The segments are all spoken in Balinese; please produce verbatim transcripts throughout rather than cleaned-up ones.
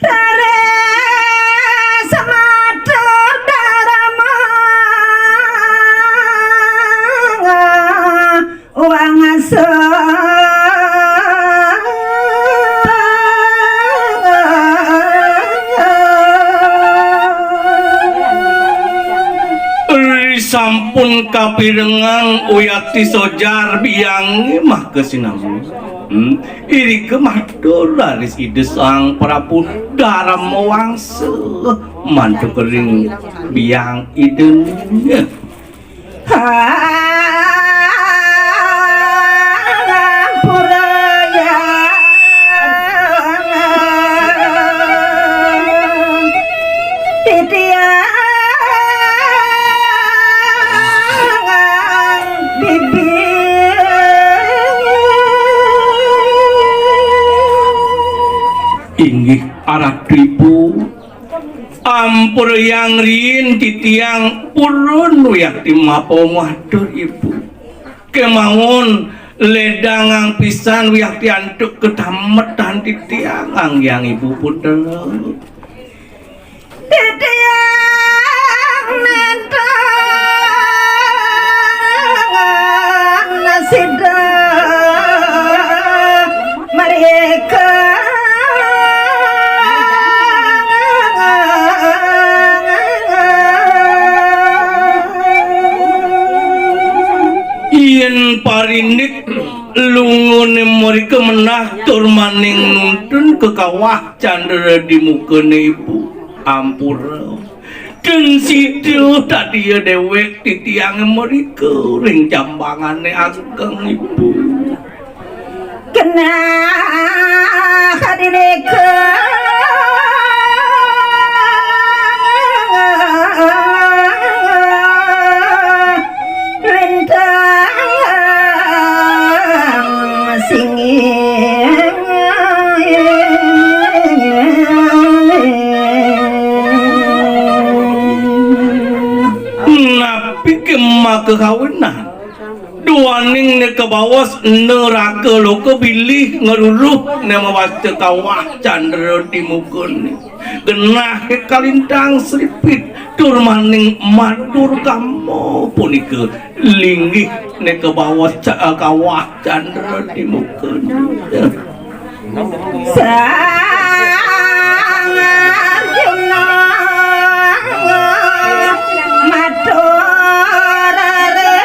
Raris matur Darma Wangsa. Ri sampun kapirengang wiakti sojar biang maka sinambi. Hmm. Irika matur raris Ida Sang Prabu Darma Wangsa mantuk ring biang Ida. Hampura ya titiang bibi. Inggih Ratu Ibu, ampurayang riin titiang purun wiakti mapaumuh atur Ibu. Kemawon ledangang pisan wiakti antuk katametan titiang anggiang Ibu putra. Titiang nentang sida mereka. Yen parindik lungune mrika menah tur maning nuntun ka kawah candra di mukane Ibu. Ampura. Ten sida tadi dewek titiang mrika ring jambangane ageng Ibu. Kenah hadirika lintang singing. Napi kemaka kawinan? Duaning ne kabaos neraka loka bilih ngeruruh ne mawasta kawah candra di mukane. Genah kalintang sripit tur maning matur kama punika linggih ne kabaos ca-, kawah candra di mukane. Sang Arjuna matur ring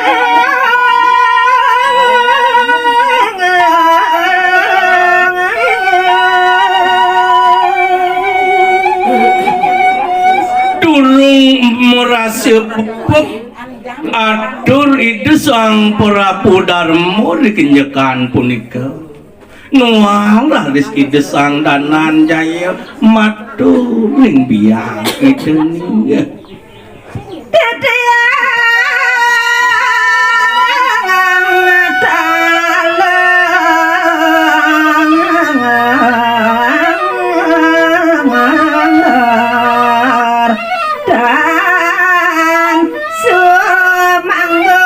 durung marasa pepet atur Ida Sang Prabu Darma ri kenjekan punika. Nualah rizki Ida Sang Dananjaya matur ring biang Ida ning. Titiang taler dan sumangga.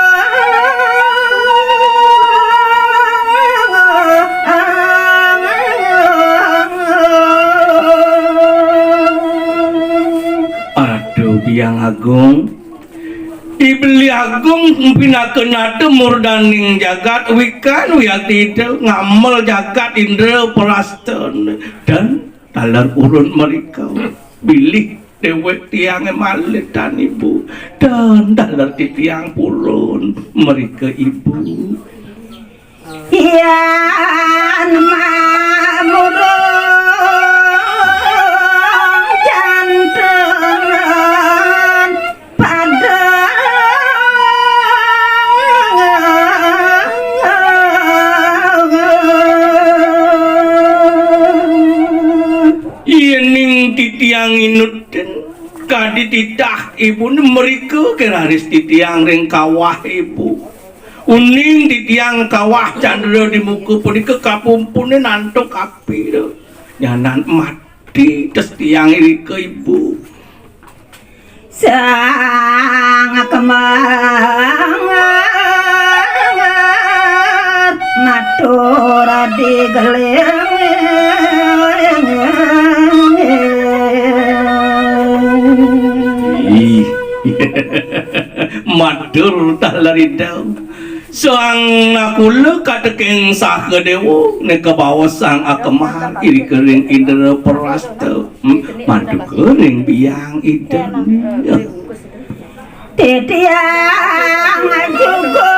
Aduh, Biang Agung, I Beli Agung pinaka nata murdaning jagat, wikan wiakti Ida ngamel jagat indra prastana dan taler urun mrika. Bilih dewek tiange malih tan Ibu, dan taler titiang purun mrika Ibu. Yan mamurung janten padang. Yening titiang inut den, kadi titah Ibu mrika ke raris titiang ring kawah Ibu. Uning titiang kawah candra di muka punika kapumpunin antuk api, nyanan mati tes tiang irika Ibu. Sang Kembar matur di geling. Matur taler Ida. Sang Nakula kateking Sahadéwa nika baos sang akemah irika ring Indraprasta. Hmm, maduka ring biang Ida. Titiang juga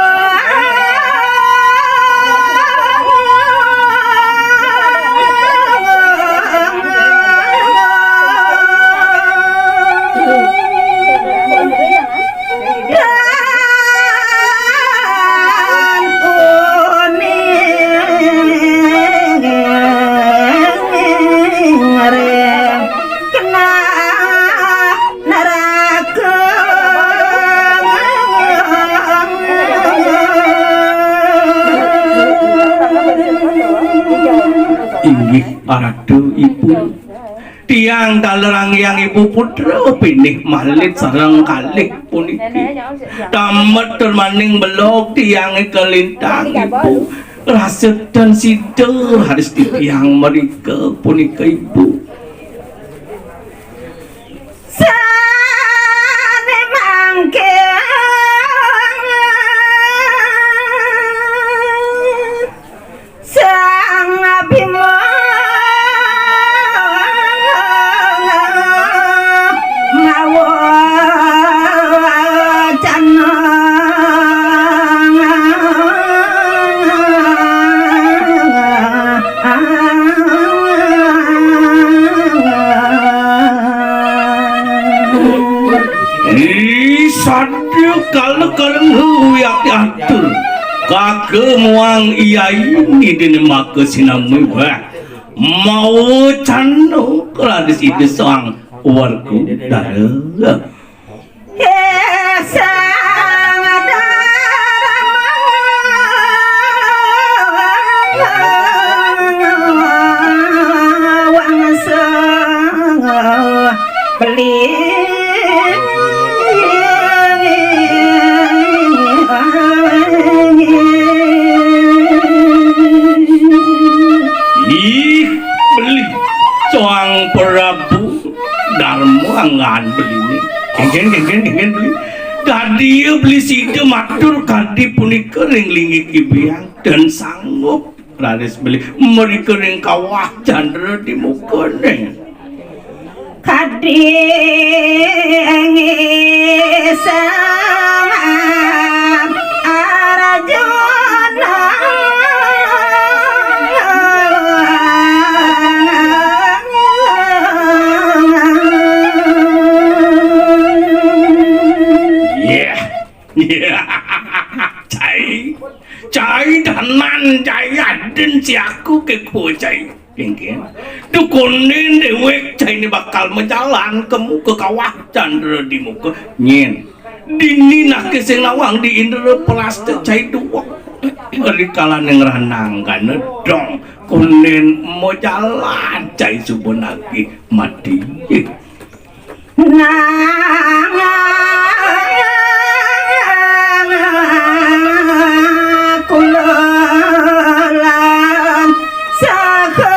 Inggih, Ratu Ibu. Tiang taler anggiang Ibu putra pinih malih sareng kalih puniki. Tamet tur maning belog tiangé kalintang Ibu. Rasa tan sida raris titiang mrika punika Ibu. Sané mangkin Sang Bima mawacana. Ih, sadya kala karengga wiakti atur. Kaka muang iyai nidine maka sinambi wah. Mawacana raris Ida Sang Werkudara. Ih, Sang Dharma wangsa beli. Ih, beli. Sang Prabu Darma anggan beliné. Kéngkén, kéngkén, kéngkén beli. Dadi beli sida matur kadi punika ring linggih biang dan sanggup raris beli mrika ring kawah Candra di mukané. Kadi sang Arjuna. Yah. Cai. Cai danan, cai adin siaku keko cai. Kéngkén. Duh konden déwék cainé bakal majalan kemu ka kawah Candra di muka. Nyén. Dini naké sing nawang di Indraprasta cai duweg. Rikalané ngranang kana dong. Konden majalan cai suba nagih mati. Nang kula lan Sahadéwa.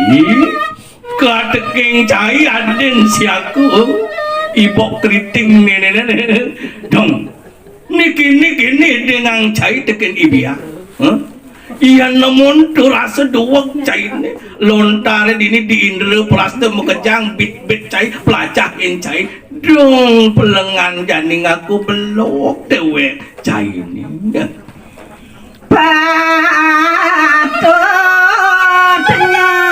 Ih, kateking cai adin siaku. Ibok kriting nénéné. Dong. Niki, niki, niki dengan cai tekin ibiak. Hah? Iya nemun tu rasa duweg cainé. Lontar dini di Indraprasta makejang bit-bit cai, pelajahin cai. Dong pelengan jani ngaku belog déwék cainé. Patut nyang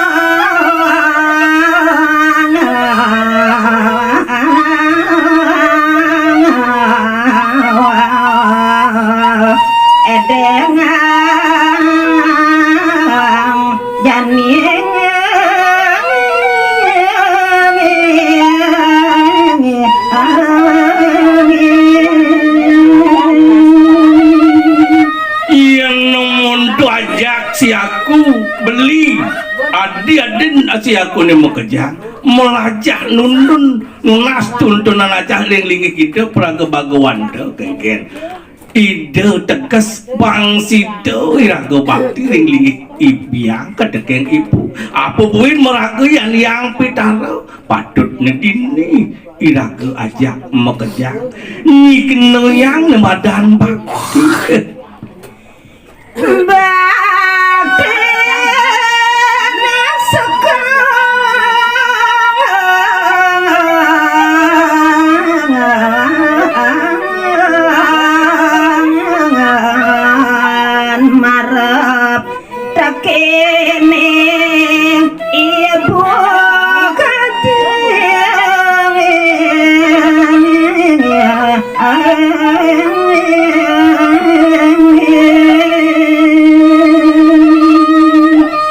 édéngang jani. Yén nemun tu ajak siaku beli, adi-adin siakuné makejang, melajah nundun, nunas tuntunan ajah ring linggih kita praga Bagawanta, kéngkén. Ida teges pang sida iraga bakti ring linggih I Biang kateking ibu. Apa buin maraga Hyang Hyang Pitara? Patut nedini iraga ajak makejang. Nyi kena Hyang nemadan bakti. Bakti sekangan marep tekene ibu kati.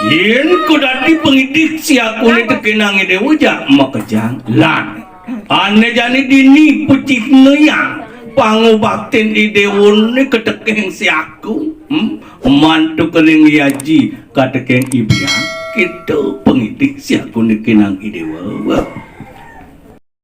Yen kudadi pangidih siakune tekenang Idewa jak makejang lan ane jani dini pecihnayang pangubaktin Idewane kateking siaku, hmm? Mantuk ring yaji kateking I Biang, kita pangidih siakune kenang Idewa.